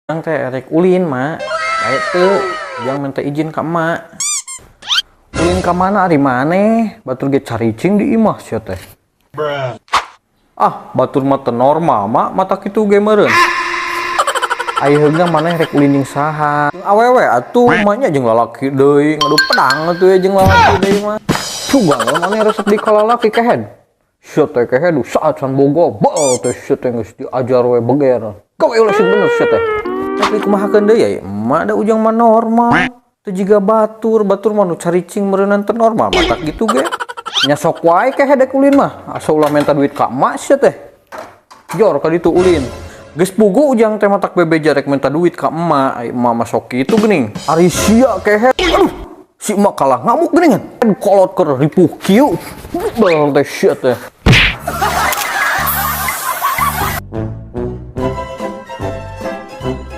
Ujang teh rek ulin, Mak. Bae teu, Ujang minta izin ka emak. Ulin ka mana ari maneh? Batur ge caricing di imah sia teh. Ah, batur mah teu normal, Mak, matak kitu ge meureun. Ari heugna maneh rek ulin jeung saha? Jeung awewe atuh, emaknya jeung lalaki deui, ngadu pedang atuh ya jeung lalaki deui mah. Sugan we maneh resep di ka lalaki, kehed. Sia teh kehed saat can boga, bae teh sia teh geus diajar we beger. Gawe ulah sing bener sia teh. Tapi kumahakeun deui ya, emak da Ujang mah normal. Teu jiga batur, batur mah nu caricing meureunan teu normal matak gitu ge. Nya sok wae kehed dek ulin mah, asa ulah minta duit ka emak sia teh. Jor ka ditu ulin. Geus puguh Ujang teh matak bebeja rek minta duit ka emak, ai emak mah sok kitu geuning. Ari sia kehed, aduh, si emak kalah ngamuk geuningan. Kolot keur ripuh kieu. Bel teh sia teh.